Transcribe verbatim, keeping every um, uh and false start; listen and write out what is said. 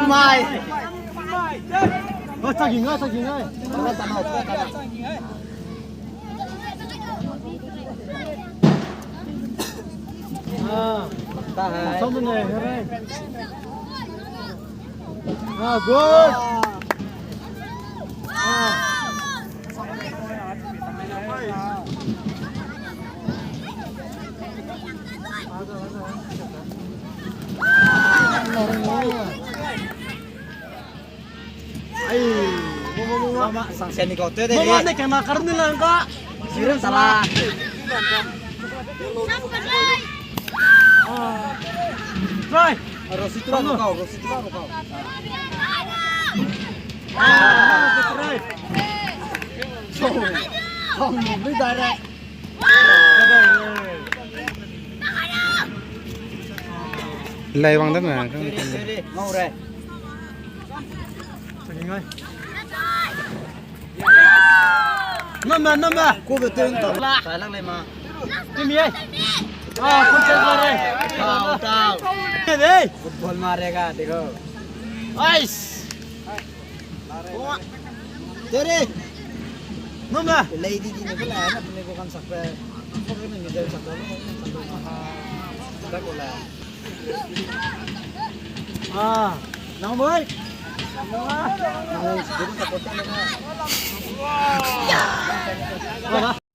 Mai. Mai. Ơ, chak ging ai, chak ging ai. Ah. Ta hai. Sam ne, hai. Ah, good. Ah. Ai, mo, mo, mo, mo. Mama, sang sen ni kau te de. Mama, ne kena karun ni lang ka. Siren sala. Ah. Try. Rosi tura mo kau, rosi tura mo kau. Ah, try. So, kau mo, mo direct. Lai wang da ma. Ngau re. Namba, namba. Ko be ten ta. Sai lang le ma. Timi ai. Ah, kun tel ma re. Tau, tau. Hey. Football ma re ga, dekho. Ice. Tere. Num na. Lei di di ne bela na pune ko kan sakpe. Ko ne mi deu sakpe. Da ko la. Ah, nang boy. Nang boy, situ ko support le na. Baba.